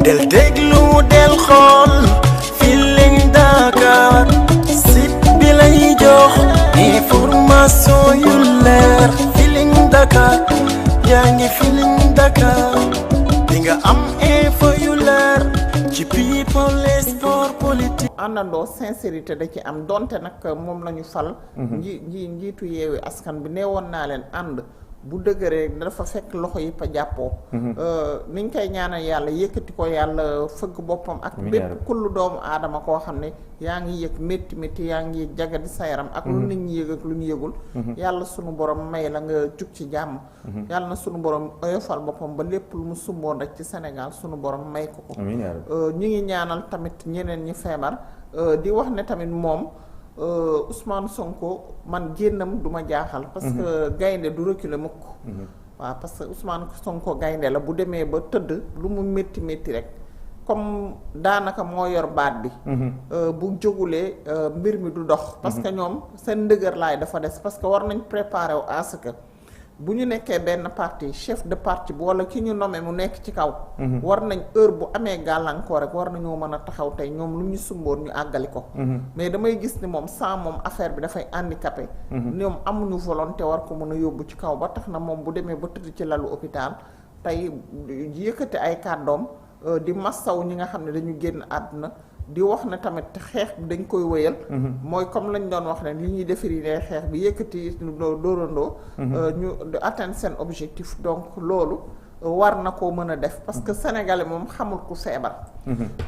del déglu del xool Feeling Dakar site bi lay jox information yu leer Feeling Dakar yaa ngi Feeling Dakar di nga am info yu leer ci people et sport politique. àndandoo sincérité da ci am donte nag moom la ñu fal. njiitu Yewwi Askan bi nee woon naa leen ànd bu dëgëree dafa fekk loxo yi pa jàppoo. niñ koy ñaanal yàlla yëkkati ko yàlla fëgg boppam. ak bépp kullu doomu aadama koo xam ne yaa ngi yëg métti yaa ngi yëg jagadi sa yaram. ak lu nit ñi yëg ak lu ñu yëgul. yàlla sunu borom may la nga jug ci jàmm. yàlla na sunu borom oyofal boppam ba lépp lu mu sumboon rek ci Sénégal sunu borom may ko ko. ñu ngi ñaanal tamit ñeneen ñi feebar di wax ne tamit moom. Ousmane Sonko man génnam du ma jaaxal. parce que gaynde du reculer mukk. waaw parce que Ousmane Sonko gaynde la bu demee ba tëdd lu mu métti rek comme daanaka moo yor baat bi. bu jógulee mbir mi du dox. parce que ñoom seen ndëgër laay dafa des parce que war nañ préparer wu à ce que bu ñu nekkee benn parti chef de parti bu wala ki ñu nommé mu nekk ci kaw. war nañ heure bu amee gàllankoor rek war nañoo mën a taxaw tey ñoom lu ñu sumboon ñu àggali ko. mais damay gis ni moom sans moom affaire bi dafay handicapé. ñoom amuñu volonté war ko mën a yóbbu ci kaw ba tax na moom bu demee ba tëdd ci lalu hôpital tey yëkkati ay kàddoom di massaw ñi nga xam ne dañu génn àdduna. di wax ne tamit xeex bi dañ koy wëyal. mooy comme lañ doon wax ne li ñuy defari ne xeex bi yëkkati dóorandoo. ñu atteindre seen objectif donc loolu war na koo mën a def parce que sénégalais moom xamul ku feebar.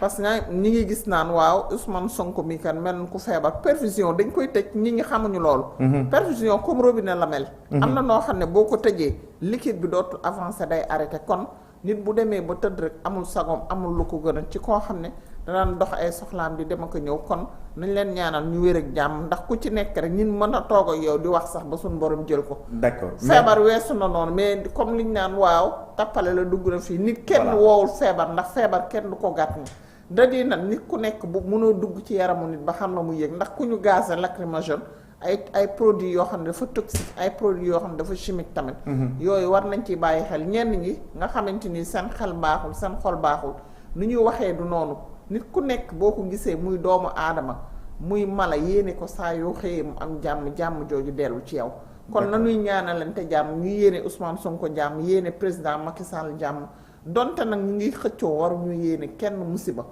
parce que ñi ngi gis naan waaw Ousmane Sonko mi kan mel ku feebar perfusion dañ koy tëj ñi ngi xamuñu loolu. perfusion comme robinet la mel. am na noo xam ne boo ko tëjee liquide bi dootul avancer day arrêté kon nit bu demee ba tëdd rek amul sagom amul lu ko gën a ci koo xam ne. danaan dox ay soxlaam di dem ak ñëw kon nañ leen ñaanal ñu wér ak jàmm ndax ku ci nekk rek ñun mën a toog ak yow di wax sax ba suñu borom jël ko. d'accord feebar weesu na noonu mais comme liñ naan waaw tappale la dugg na fii nit kenn woowul feebar ndax feebar kenn du ko gàtt ni da di nag nit ku nekk bu mënoo dugg ci yaramu nit ba xam la mu yëg ndax ku ñu gazé lacrymogène ay produits yoo xam ne dafa toxique ay produits yoo xam ne dafa chimique tamit. yooyu war nañ ci bàyyi xel ñenn ñi nga xamante ni seen xel baaxul seen xol baaxul ni ñuy waxee du noonu. nit ku nekk boo ko gisee muy doomu aadama muy mala yéene ko saa yoo xëyee mu am jàmm jooju dellu ci yow. kon nañuy ñaanalante jàmm ñu yéene Ousmane Sonko jàmm yéene président Macky Sall jàmm donte nag ñu ngi xëccoo waru ñu yéene kenn musiba.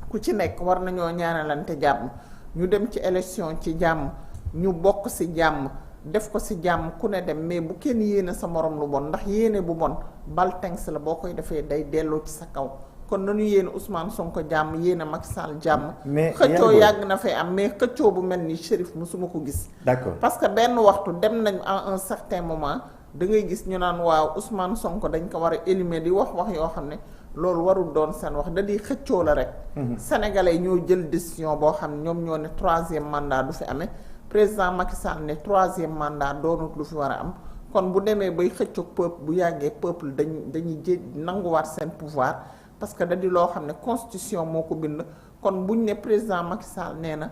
ku ci nekk war nañoo ñaanalante jàmm ñu dem ci élection ci jàmm ñu bokk ci jàmm def ko ci jàmm ku ne dem mais bu kenn yéene sa morom lu bon ndax yéene bu bon bal tengs la boo koy defee day delloo ci sa kaw. kon nañu yéene Ousmane Sonko jàmm yéene Macky Sall jàmm. mais xëccoo yàgg na fay am mais xëccoo bu mel ni Chérif musuma ko gis. d'accord parce que benn waxtu dem nañ à un certain moment da ngay gis ñu naan waaw Ousmane Sonko dañ ko war a éliminer di wax yoo xam ne loolu warul doon seen wax da di xëccoo la rek. Sénégalais ñoo jël décision boo xam ne ñoom ñoo ne 3e mandat du fi amee président Macky Sall ne 3e mandat doonut lu fi war a am kon bu demee bay xëccoog peuple bu yàggee peuple dañuy nanguwaat seen pouvoir. parce que da di loo xam ne constitution moo ko bind kon buñ ne président Macky Sall nee na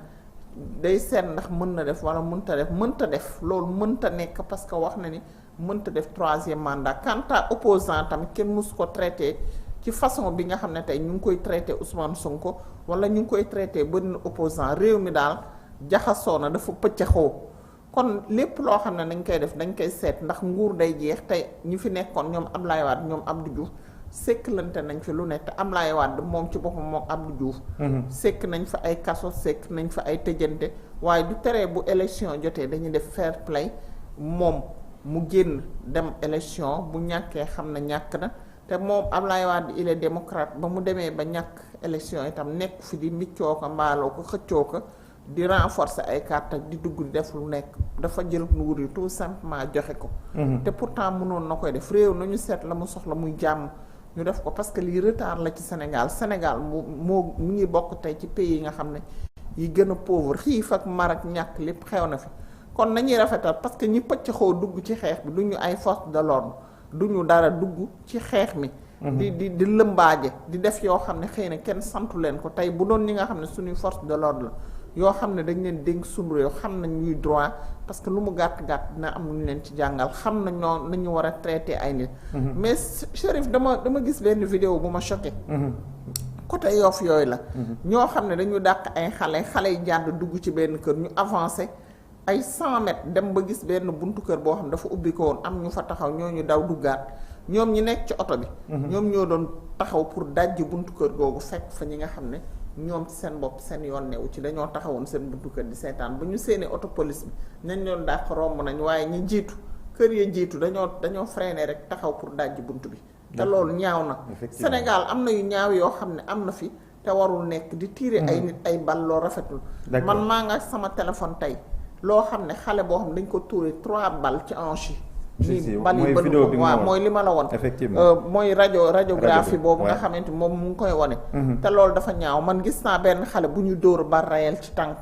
day seet ndax mën na def wala mënta def loolu mënta nekk parce que wax na ni mënta def 3e mandat quant à opposant tamit kenn mësu ko traité ci façon bi nga xam ne tey ñu ngi koy traité Ousmane Sonko wala ñu ngi koy traité benn opposant réew mi daal jaxasoo na dafa pëccëxoo kon lépp loo xam ne dañ koy def dañ koy seet ndax nguur day jeex tey ñu fi nekkoon ñoom Abdoulaye Wade ñoom Abdou Diouf sekklante nañ fi lu ne te Abdoulaye Wade moom ci boppam moom Abdou Diouf. sekk nañ fa ay kaso sekk nañ fa ay tëjante waaye du teree bu élection jotee dañuy def fair play moom mu génn dem élection bu ñàkkee xam na ñàkk na te moom Abdoulaye Wade il est démocrate ba mu demee ba ñàkk élection itam nekk fi di mbiccoo ko mbaaloo ko xëccoo ko di renforcer ay carte ak di dugg di def lu nekk dafa jël nguur yi tout simplement joxe ko. te pourtant mënoon na koy def réew nañu seet la mu soxla muy jàmm. ñu def ko parce que lii retard la ci Sénégal mu ngi bokk tey ci pays yi nga xam ne yi gën a pauvre xiif ak mar ak ñàkk lépp xew na fi kon nañuy rafetal parce que ñi pëccxoo dugg ci xeex bi du ñu ay force de l'ordre du ñu dara dugg ci xeex mi di lëmbaaje di def yoo xam ne xëy na kenn santu leen ko tey bu doon ñi nga xam ne suñuy force de l'ordre la yoo xam ne dañ leen dénk suñu réew xam nañ ñuy droit parce que lu mu gàtt-gàtt dina am lu ñu leen ci jàngal xam nañ ñoo nañu war a traité ay nit mais Chérif dama gis benn vidéo bu ma choqué côté Yoff yooyu la ñoo xam ne dañu dàq ay xale yi jàdd dugg ci benn kër ñu avancé ay 100 mètres dem ba gis benn buntu kër boo xam ne dafa ubbi ko woon am ñu fa taxaw ñooñu daw duggaat ñoom ñi nekk ci oto bi ñoom ñoo doon taxaw pour dajji buntu kër googu fekk fa ñi nga xam ne ñoom ci seen bopp seen yoon newu ci dañoo taxawoon seen buntu kër di seetaan ba ñu seeni oto police bi nañ doon dàq romb nañ waaye ñi jiitu kër ya jiitu dañoo freiné rek taxaw pour dajji buntu bi te loolu ñaaw na Sénégal am na yu ñaaw yoo xam ne am na fi te warul nekk di tirer ay nit ay bal loo rafetul man maa nga sama téléphone tey loo xam ne xale boo xam ne dañ ko tuure 3 balles ci hanche yi nii bal yi bënn ko waaw mooy li ma la woon mooy radiographie boobu nga xamante moom mu ngi koy wone te loolu dafa ñaaw man gis naa benn xale bu ñu dóor bal réel ci tànk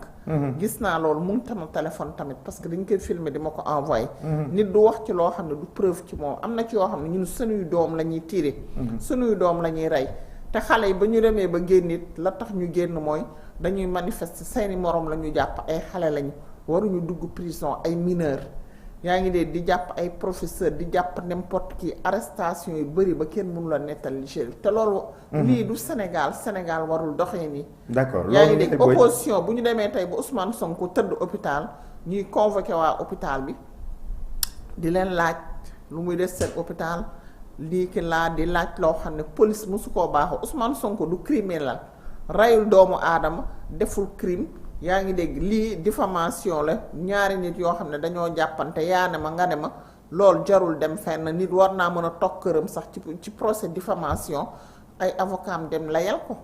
gis naa loolu mu ngi sama téléphone tamit parce que dañ koy filmer di ma ko envoyé nit du wax ci loo xam ne du preuve ci moom am na ci yoo xam ne ñun suñuy doom la ñuy tiire suñuy doom la ñuy rey te xale yi ba ñu demee ba génn it la tax ñu génn mooy dañuy manifester seeni morom la ñu jàpp ay xale lañu waruñu dugg prison ay mineur yaa ngi dee di jàpp ay professeur di jàpp n'importe qui arrestation yu bëri ba kenn mënu la nettali Chérif te loolu lii du Sénégal warul doxee nii d'accord yaa ngi dégg opposition bu ñu demee tey ba Ousmane Sonko tëdd hôpital ñuy convoqué waa hôpital bi di leen laaj lu muy des seen hôpital lii ki laa di laaj loo xam ne police mosu koo baaxoo Ousmane Sonko du criminel rayul doomu aadama deful crime yaa ngi dégg lii diffamation la ñaari nit yoo xam ne dañoo jàppante yaa ne ma nga ne ma loolu jarul dem fenn nit war naa mën a toog këram sax ci procès diffamation ay avocat am dem layal ko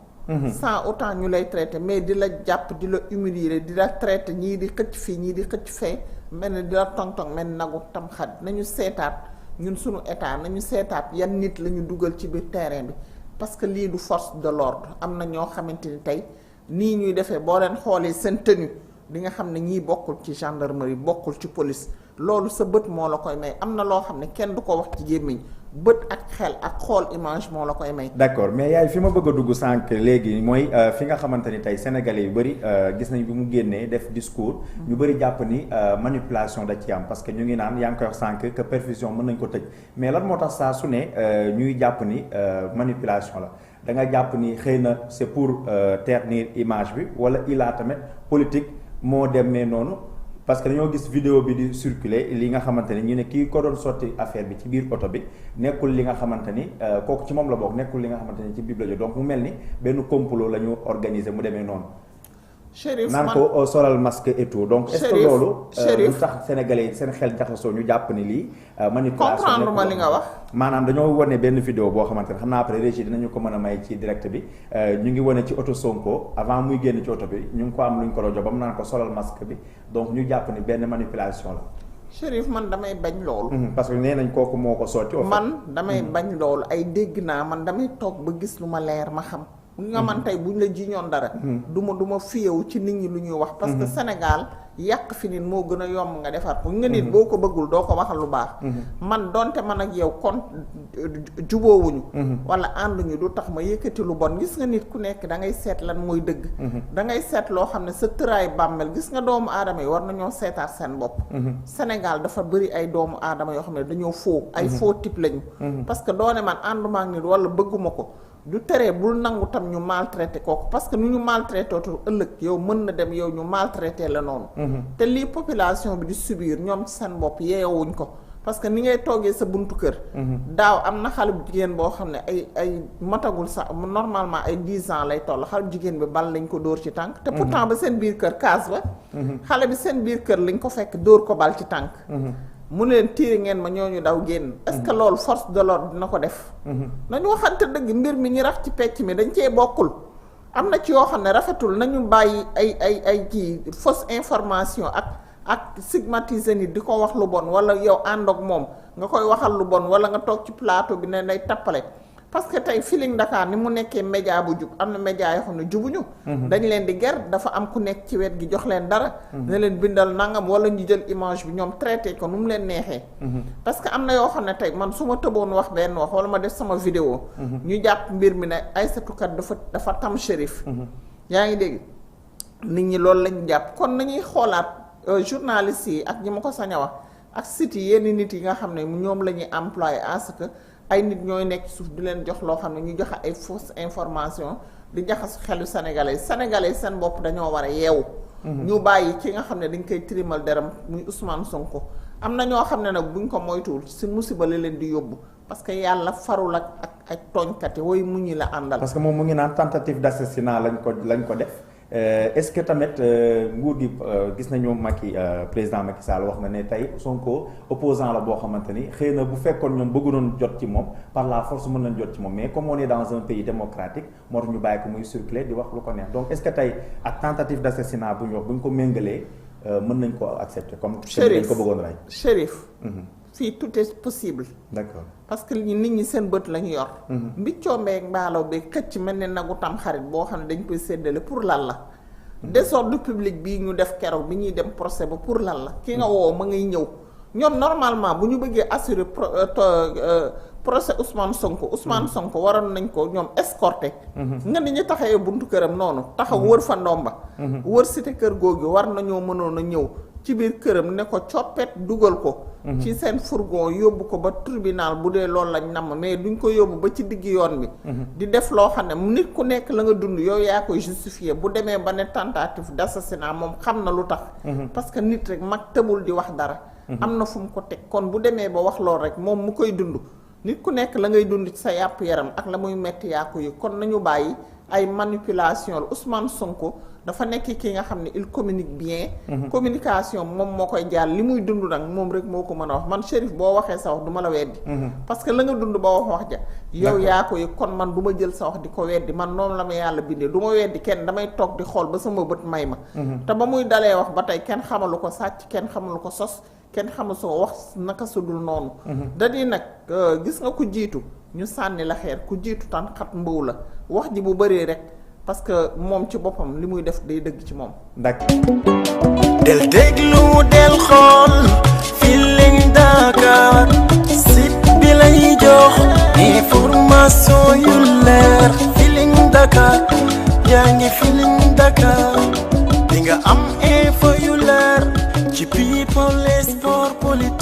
sans autant ñu lay traité mais di la jàpp di la humilier di la traité ñii di xëcc fii ñii di xëcc fee mel ni di la tong-tong mel ni nagu tam xat nañu seetaat ñun suñu état nañu seetaat yan nit la ñu dugal ci biir terrain bi parce que lii du force de l'ordre am na ñoo xamante ni tey nii ñuy defee boo leen xoolee seen tenue di nga xam ne ñii bokkul ci gendarmerie bokkul ci police loolu sa bët moo la koy may am na loo xam ne kenn du ko wax ci gémmiñ bët ak xel ak xool image moo la koy may. d'accord mais yaay fi ma bëgg a dugg sànq léegi mooy fi nga xamante ni tey sénégalais yu bëri gis nañ bi mu génnee def discours. ñu bëri jàpp ni manipulation da ci am parce que ñu ngi naan yaa ngi koy wax sànq que perfusion mën nañ ko tëj mais lan moo tax saa su ne ñuy jàpp ni manipulation la. da nga jàpp ni xëy na c'est pour ternir image bi wala ilaa tamit politique moo demee noonu parce que dañoo gis vidéo bi di circuler li nga xamante ni ñu ne kii ko doon sotti affaire bi ci biir oto bi nekkul li nga xamante ni kooku ci moom la bokk nekkul li nga xamante ni ci biir la jóg donc mu mel ni benn complot la ñu organiser mu demee noonu. Chérif naan ko solal masque et tout donc est-ce que loolu lu tax sénégalais yi seen xel jaxasoo ñu jàpp ni lii manipulation comprendre ma li nga wax maanaam dañoo wane benn vidéo boo xamante ne xam naa après régie dinañu ko mën a may ci direct bi ñu ngi wane ci oto Sonko avant muy génn ci oto bi ñu ngi ko am lu ñu ko doon jox ba mu naan ko solal masque bi donc ñu jàpp ni benn manipulation la Chérif man damay bañ loolu parce que nee nañ kooku moo ko sotti man damay bañ loolu ay dégg naa man damay toog ba gis lu ma leer ma xam nga man tey buñ la jiñoon dara du ma fiyewu ci nit ñi lu ñuy wax parce que Sénégal yàq fi nit moo gën a yomb nga defar ko nga nit boo ko bëggul doo ko waxal lu baax man donte man ak yow kon juboowuñu wala ànduñu du tax ma yëkkati lu bon gis nga nit ku nekk da ngay seet lan mooy dëgg da ngay seet loo xam ne sa tëraay bàmmel gis nga doomu aadama yi war nañoo seetaat seen bopp Sénégal dafa bëri ay doomu aadama yoo xam ne dañoo faux ay faux type lañu parce que doone man ànduma ak nit wala bëgguma ko du teree bul nangu tam ñu maltraité kooku parce que nu ñu maltraité tootu ëllëg yow mën na dem yow ñu maltraité la noonu te lii population bi di subir ñoom seen bopp yeewuñ ko parce que ni ngay toogee sa buntu kër daaw am na xale bu jigéen boo xam ne ay matagul sax normalement ay 10 ans lay toll xale bu jigéen bi bal lañ ko dóor ci tànk te pourtant ba seen biir kër kaas ba xale bi seen biir kër lañ ko fekk dóor ko bal ci tànk mu ne leen tiiri ngeen ma ñooñu daw génn est-ce que loolu force de l'ordre dina ko def nañu waxante dëgg mbir mi ñi rax ci pecc mi dañ cee bokkul am na ci yoo xam ne rafetul nañu bàyyi ay kii fausse information ak stigmatiser nit di ko wax lu bon wala yow ànd ak moom nga koy waxal lu bon wala nga toog ci plateau bi ne day tappale parce que tey Feeling Dakar ni mu nekkee média bu jub am na média yoo xam ne jubuñu dañ leen di ger dafa am ku nekk ci wet gi jox leen dara ne leen bindal nangam wala ñu jël image bi ñoom traité ko nu mu leen neexee parce que am na yoo xam ne tey man su ma tëboon wax benn wax wala ma def sama vidéo ñu jàpp mbir mi ne Aïssatou kat dafa tam Chérif yaa ngi dégg nit ñi loolu lañ jàpp kon nañuy xoolaat journalistes yi ak ñi ma ko sañ a wax ak sites yi yenn nit yi nga xam ne ñoom la ñuy employé à ce que ay nit ñooy nekk suuf di leen jox loo xam ne ñu joxe ay fausse information di jaxas xelu sénégalais seen bopp dañoo war a yeewu. ñu bàyyi ki nga xam ne dañ koy tirimal deram muy Ousmane Sonko am na ñoo xam ne nag buñ ko moytuwul si musiba la leen di yóbbu parce que yàlla farul ak tooñkat yi woy mu ñi la àndal. parce que moom mu ngi naan tentative d'assassinat lañ ko def. Est-ce que tamit nguur gi gis nañu président Macky Sall wax na ne tey Sonko opposant la boo xamante ni xëy na bu fekkoon ñoom bëggu doon jot ci moom par la force mën nañ jot ci moom mais comme on est dans un pays démocratique moo tax ñu bàyyi ko muy circuler di wax lu ko neex donc est-ce que tey ak tentative d'assassinat bu ñu wax bu ñu ko méngalee mën nañ ko accepter comme dañ ko bëggoon rey Chérif fii tout est possible. D'accord. parce que nit ñi seen bët la ñu yor. mbiccoo mbeeg mbaalaw beeg xëcc mel ne nagu tam xarit boo xam ne dañ koy séddale pour lan la. désordre public bii ñu def keroog bi ñuy dem procès ba pour lan la. ki nga woo ma ngay ñëw ñoom normalement bu ñu bëggee assurer procès Ousmane Sonko waroon nañ ko ñoom escorter. nga ni ñu taxawee buntu këram noonu. taxaw wër fa ndomba. wër cité kër googu war nañoo mënoon a ñëw. ci biir këram ne ko coppet dugal ko ci seen fourgon yóbbu ko ba tribunal bu dee loolu lañ namm mais duñ ko yóbbu ba ci digg yoon bi di def loo xam ne nit ku nekk la nga dund yow yaa koy justifier bu demee ba ne tentative d'assassinat moom xam na lu tax parce que nit rek mag tëbul di wax dara am na fu mu ko teg kon bu demee ba wax loolu rek moom mu koy dund nit ku nekk la ngay dund ci sa yàpp yaram ak la muy metti yaa ko yi kon nañu bàyyi ay manipulation la Ousmane Sonko dafa nekk ki nga xam ne il communique bien. communication moom moo koy jaar li muy dund nag moom rek moo ko mën a wax man Chérif boo waxee sa wax du ma la weddi. parce que la nga dund ba wax ja. yow yaa ko yëg kon man du ma jël sa wax di ko weddi man noonu la ma yàlla bindee du ma weddi kenn damay toog di xool ba sama bët may ma. te ba muy dalee wax ba tey kenn xamalu ko sàcc kenn xamalu ko sos kenn xamalu soo wax naka su dul noonu. da di nag gis nga ku jiitu ñu sànni la xeer ku jiitu tan xat mbaw la wax ji bu bëree rek. parce que moom ci boppam li muy def day dëgg ci moom. d'accord. del déglu del xool Feeling Dakar site bi lay jox information yu leer Feeling Dakar yaa ngi Feeling Dakar di nga am info yu leer ci people et sport politique.